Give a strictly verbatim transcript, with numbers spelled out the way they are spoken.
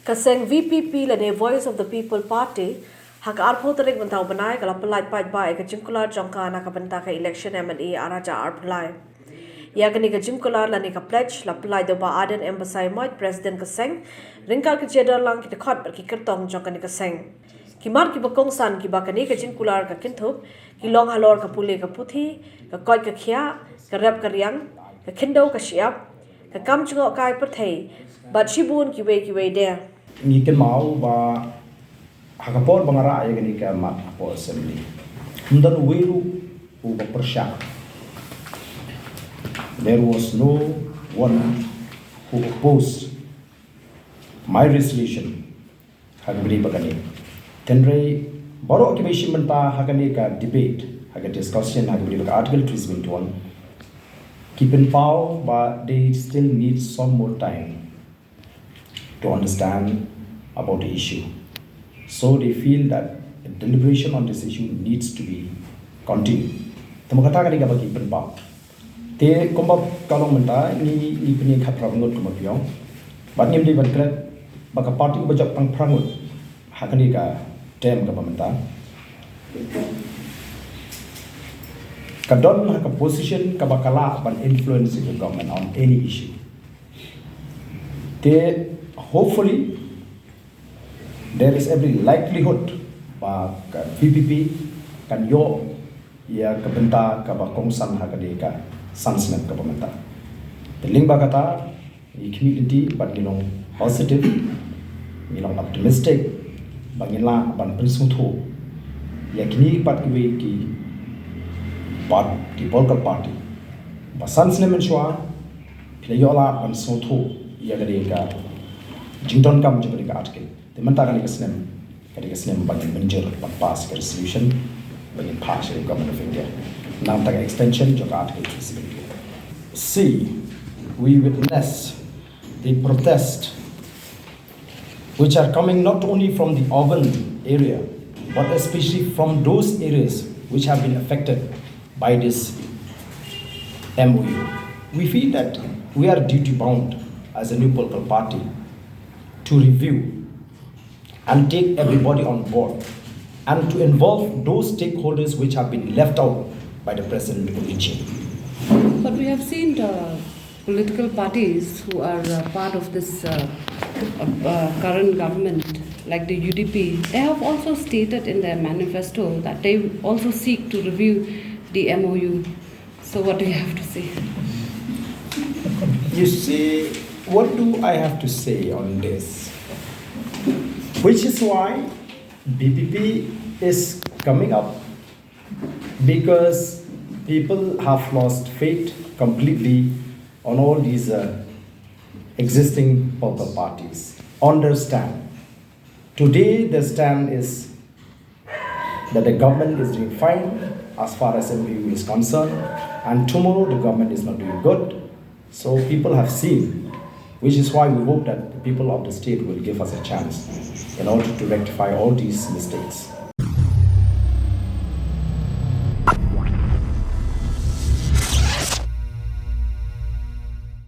Ka seng VPP lane Voice of the People Party ha ka arphew tarik mynta u bnai ka la pyllait paidbah ïa ka jingkular jong ka na ka bynta ka election MLA ar hajar arphew lai. Ïa kane ka jingkular lane ka pledge la pyllait da u Bah Ardent M Basaiawmoit, President ka seng, ryngkat ka jingdon lang ki dkhot bad ki kyrtong jong kane ka seng. Ki mat kiba kongsan kiba kane ka jingkular ka kynthup ki long halor ka pule ka puthi, ka koit ka khiah, ka rep ka riang, ka khyndew ka shyiap, ka kam jngohkai pyrthei bad shibun kiwei kiwei de. Ngi kynmaw ba ha ka por ba nga rah ïa kane ka mat hapoh Assembly, ym don uwei ruh uba pyrshah. There was no one who opposed my resolution ha kaba ïadei bad kane. Hynrei baroh kiba ïashim bynta ha kane ka debate, ha ka discussion ha kaba ïadei bad ka Article three seventy-one, ki pynpaw ba they still need some more time to understand about the issue. So they feel that the deliberation on this issue needs to be continued. Te namar kata ka dei kaba ki pynpaw. Te kumba ka long mynta, ngi, ngi pynïeng khatphra ngut kumba phi ong. Bad ngim dei ban klet ba ka party kaba jop tang phra ngut ha kane ka term kaba mynta ka don ha ka position kaba ka lah ban influence the government on any issue. Te hopefully there is every likelihood ba ka VPP kan ïoh ïa ka bynta kaba kongsan ha kane ka san snem kaba mynta. Te lyngba kata, ngi khmih lynti bad ngi long positive, ngi long optimistic ba ngin lah ban pynsngewthuh ïa kine pat kiwei ki part, ki political party ba san snem mynshuwa phi la ïoh lah ban sngewthuh ïa kane ka jingdonkam jong kane ka article. Te mynta kane ka snem, kane ka snem ba ngin mynjur ban pass ka resolution ba ngin pass ïa ka Government of India. Nangta ka extension jong ka Article three seventy-one. See, we witness the protest which are coming not only from the urban area, but especially from those areas which have been affected by this MOU. We feel that we are duty bound as a new political party to review and take everybody on board and to involve those stakeholders which have been left out by the present regime. But we have seen the political parties who are uh, part of this uh, uh, uh, current government, like the UDP, they have also stated in their manifesto that they also seek to review the MOU. So what do you have to say? You see, what do I have to say on this? Which is why BPP is coming up, because people have lost faith completely on all these uh, existing political parties. Understand, today the stand is that the government is doing fine as far as MOU is concerned, and tomorrow the government is not doing good. So people have seen, which is why we hope that the people of the state will give us a chance in order to rectify all these mistakes.